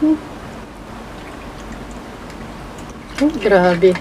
Oh, grabe.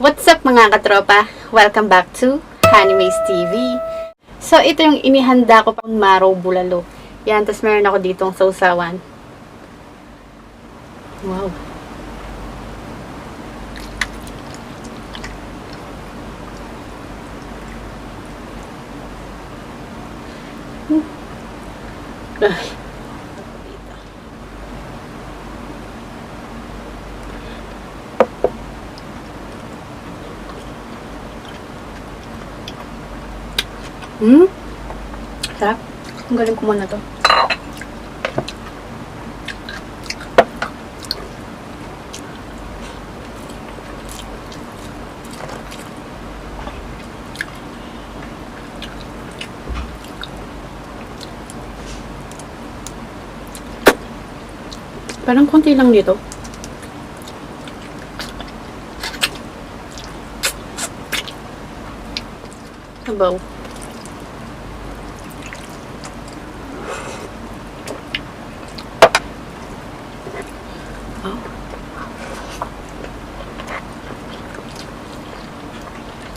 What's up, mga katropa? Welcome back to Honeymaze TV. So, ito yung inihanda ko pang Maro Bulalo. Yan, tapos meron ako ditong sausawan. Wow. Ay. Sarap. Ang galing ko muna to. Parang konti lang dito. Sabaw. Oh.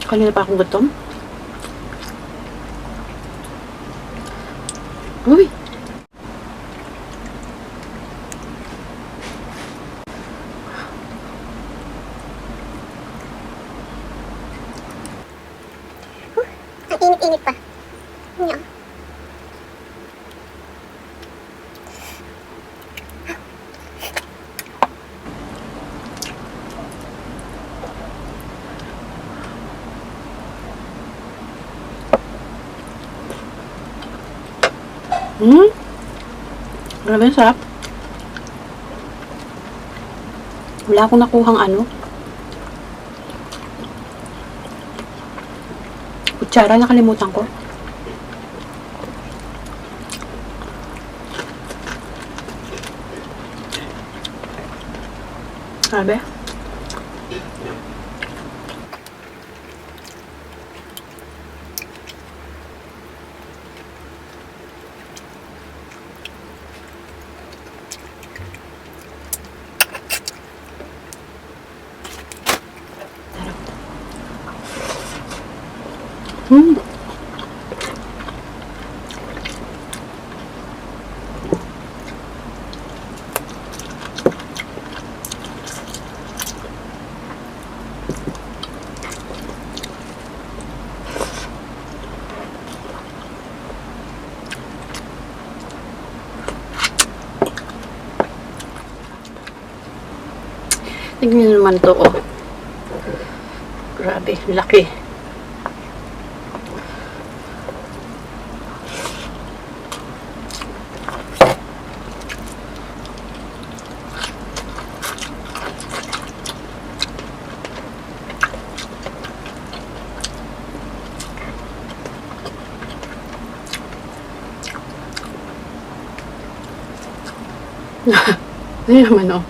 Kanina pa akong gutom. Uy! Ang init-init pa. Ano? Grabe, ang sarap. Wala akong nakuhang ano. Kutsara, nakalimutan ko. Grabe. Sarap. Tignan niyo naman to, oh. Grabe, laki. Ano naman, oh.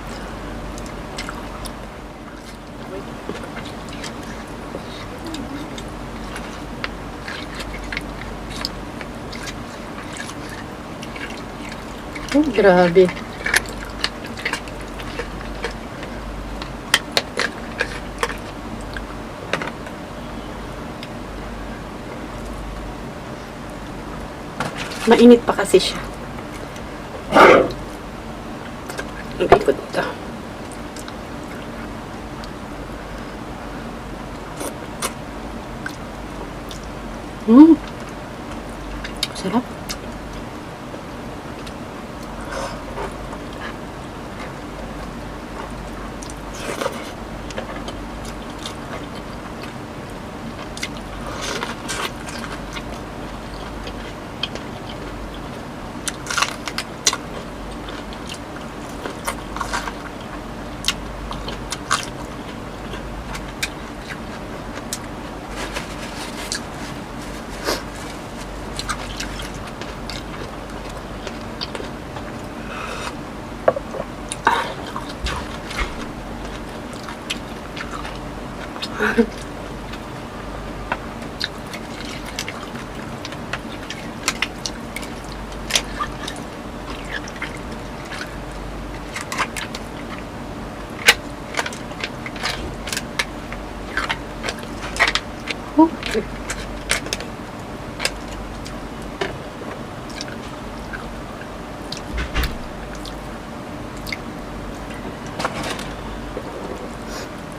Oh, grabe. Mainit pa kasi siya. Ang ikot ito. Sarap. Oh.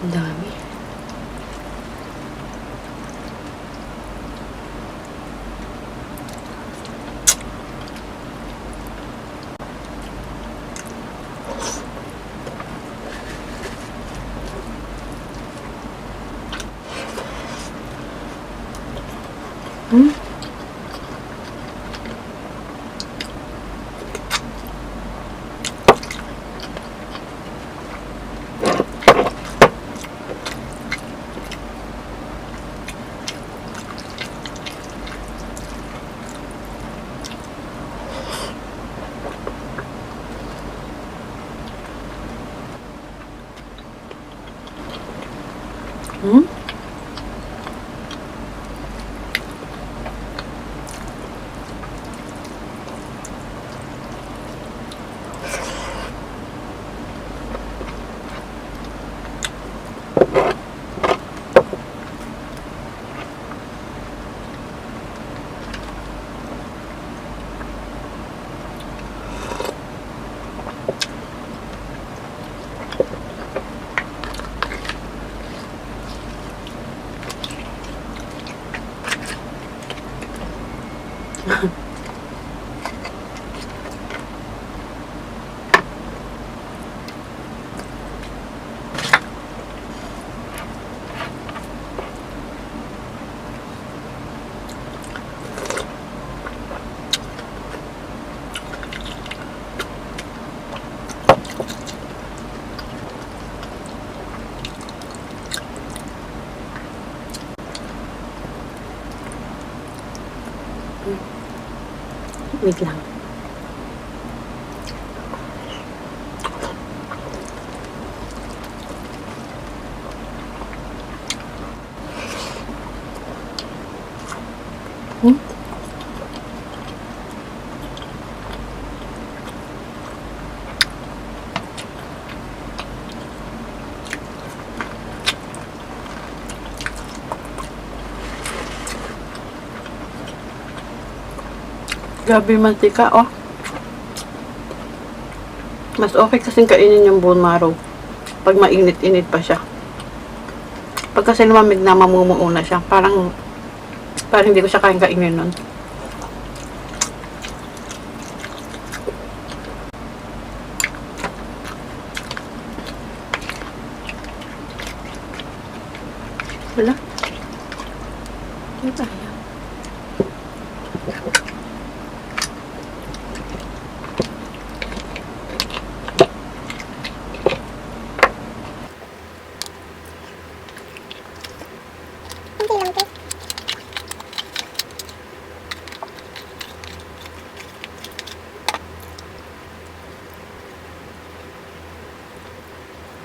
Ang dami. Wait lang. Grabe yung mantika, oh. Mas okay kasing kainin yung bone marrow pag mainit-init pa siya. Pag kasi lumamig na, mamumuo na siya. Parang hindi ko siya kayang kainin nun. Wala. Ano tayo? Kunti lang, te.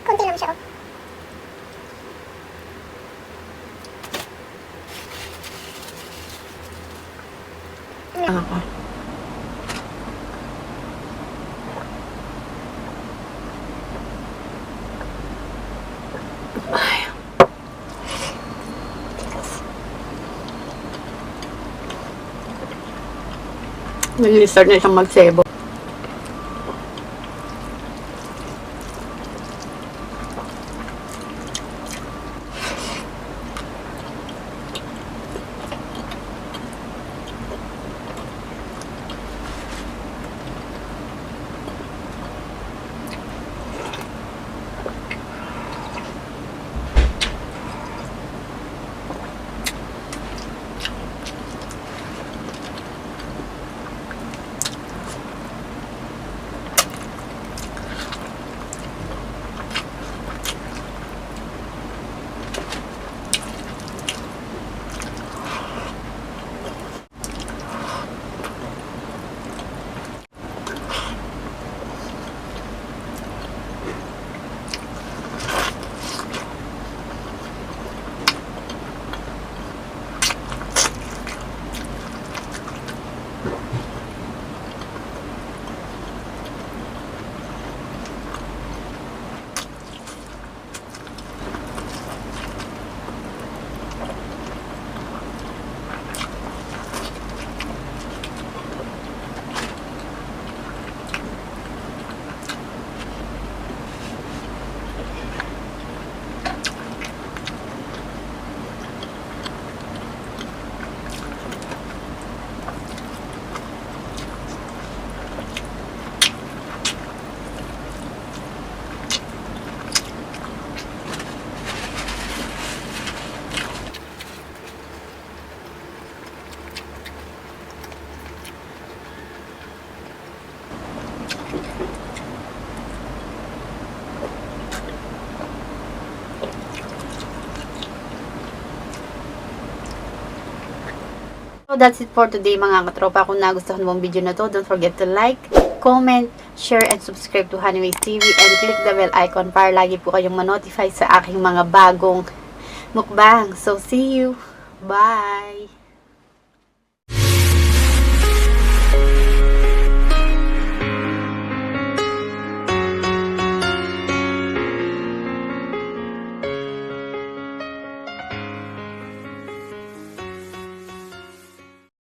Kunti lang siya, oh. Ako. Ay. Nag-start na siyang magsebo. So that's it for today, mga katropa. Kung nagustuhan mo ang video na to, don't forget to like, comment, share, and subscribe to Honeyways TV and click the bell icon para lagi po kayong ma-notify sa aking mga bagong mukbang. So see you! Bye!